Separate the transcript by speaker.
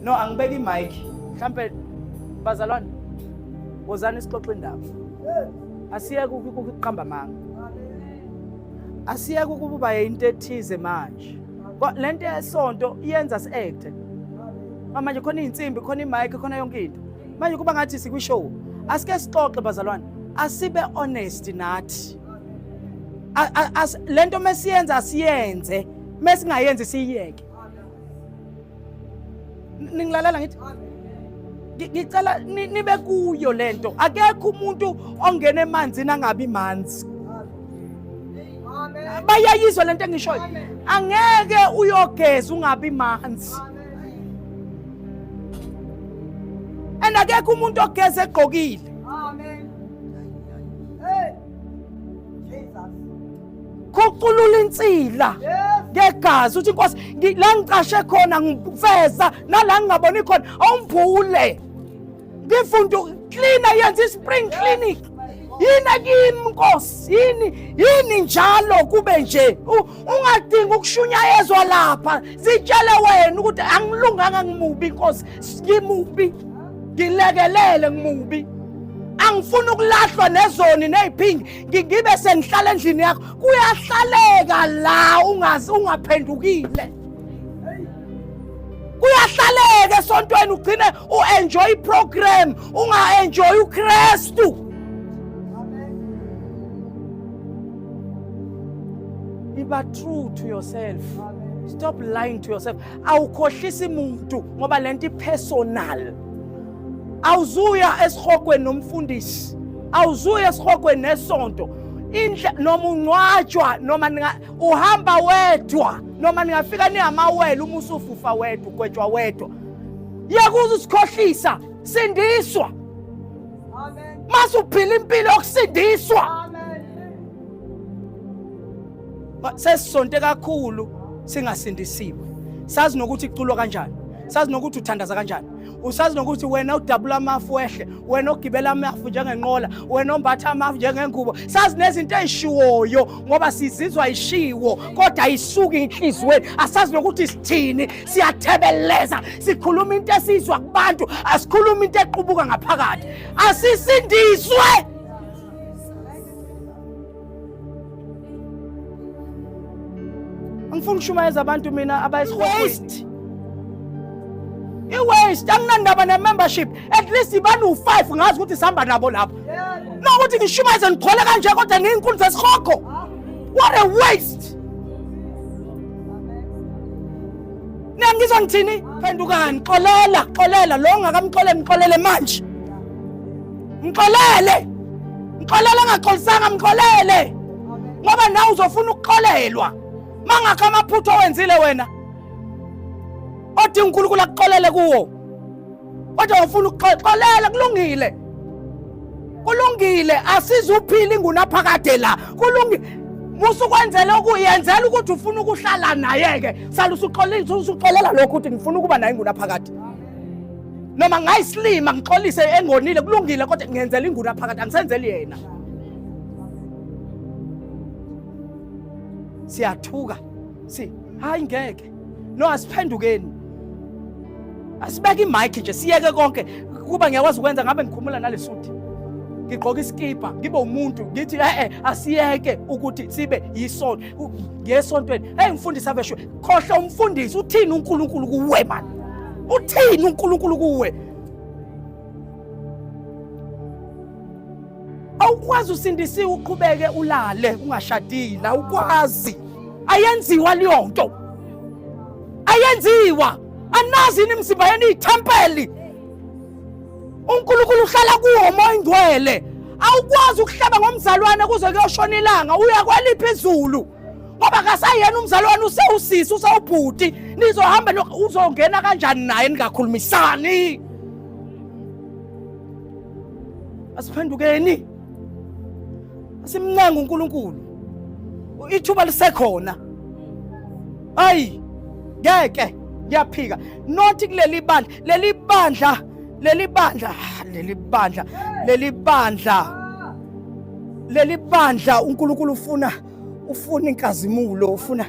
Speaker 1: No, angibeki imic. Mhlambe bazalwane wozani sixoxe indaba. Asiyeke ukuqamba amanga. Asiyeke ukuba into ethize manje. Lento yesonto iyenza si-acte. Manje khona izinsimbi, khona imic, khona yonke into. Manje kuba ngathi sikwi-show. Asike sixoxe bazalwane. Asibe honest nathi. Lento mesiyenza asiyenze, mesingayenzi siyiyeke. Ningilalela ngithi ngicela nibe kuyo lento. Akekho umuntu ongena emanzini angabi manzi. Bayayizwa lento engishoyo. Angeke uyogeza ungabi manzi. And akekho umuntu ogeza egqokile.
Speaker 2: Amen. Hey. Jesus.
Speaker 1: Khuculula insila ngegazi uthi inkosi la ngicashe khona ngifeza nala ngingaboni khona awumphule ngifunda cleaner yenza i-spring clinic yini kimi nkosi yini yini njalo kube nje ungadingi ukushunyayezwa lapha zitshele wena ukuthi angilunganga ngimubi nkosi ngimubi ngilekelele ngimubi angifuni ukulahlwa nezoni neziphingi ngibe sengihlala endlini yakho kuyahlaleka la ungazi ungaphendukile kuyahlaleka esontweni ugcine u-enjoy iprogram unga-enjoy uKristu. Iba true to yourself. Stop lying to yourself. Awukhohlisi muntu ngoba lento ipersonal. Awuzuya esihogweni nomfundisi. Awuzuya esihogweni nesonto. Indle noma ungcwatshwa noma uhamba wedwa noma ningafika ningamawele uma usufufa wedwa ugwetshwa wedwa. Yekuza usikhohlisa sindiswa.
Speaker 2: Amen.
Speaker 1: Masuphila impilo yokusindiswa.
Speaker 2: Amen.
Speaker 1: Sesisonte kakhulu singasindisiwe. Sazi nokuthi kuculwa kanjani. Sazi nokuthi uthandaza kanjani. Usazi nokuthi wena udabula amafu wehle, wena ogibela amafu njengenqola, wena ombatha amafu njengengubo. Sazi nezinto ezishiwoyo ngoba sizizwa ishiwo kodwa ayisuki enhliziyweni. Asazi nokuthi sithini, siyathebeleza, sikhuluma into esizwa kubantu, asikhuluma into equbuka ngaphakathi. Asisindiswe. Angifuni ukushumayeza abantu mina abayisiwaste. I-waste anginandaba ne-membership at least ibani u-5 ngazi ukuthi sihamba nabo lapho. Nokuthi ngishumayeze ngichole kanje kodwa niyinkunzi zesihogo. What a waste! Niyangizwa ngithini? Phendukani, xolela, xolela lo ongakamxoleli mxolele manje. Mxolele. Mxolele angaxolisanga mxolele. Ngoba nawe uzofuna ukuxolelwa. Mangakho amaphutha owenzile wena. Odinga uNkulunkulu akuxolele kuwo. Kodwa ufuna ukuxolela kulungile. Kulungile asizuphila ingunaphakade la. Kulungile. Musa ukwenzela okuyenzela ukuthi ufuna ukuhlala naye ke. Sala usuxolisa usuxolela lokho ukuthi ngifuna ukuba naye ingunaphakade. Noma ngayisilima ngixolise engonile kulungile kodwa ngenzela ingunaphakade angisenzeli yena. Siyathuka. Si hayi ngeke. No asiphendukeni. Asibeke imic nje siyeke konke kuba ngiyakwazi ukwenza ngabe ngikhumula nalesuthi. Ngigqoka iskipa ngibe umuntu ngithi eh eh asiyeke ukuthi sibe yisonto ngesontweni. Hey mfundisi aveshwe khohlwa umfundisi uthini uNkulunkulu kuwe man. Uthini uNkulunkulu kuwe? Awukwazi usindisiwe uqhubeke ulale ungashadile awukwazi. Ayenziwa leyo nto. Ayenziwa. Anazi yini imizimba yenu iyithempeli. uNkulunkulu uhlala kuwo moya ingcwele. Awukwazi ukuhlaba ngomzalwane kuze kuyoshona ilanga uya kweliphi izulu. Ngoba kasayena umzalwane usewusisi usewubhuti nizohamba uzongena kanjani naye ningakhulumisani. Asiphendukeni. Asimncenga uNkulunkulu. Ithuba lisekhona. Ayi ngeke ngiyaphika not kuleli bandla leli bandla leli bandla leli bandla leli bandla leli bandla uNkulunkulu ufuna inkazimulo ufuna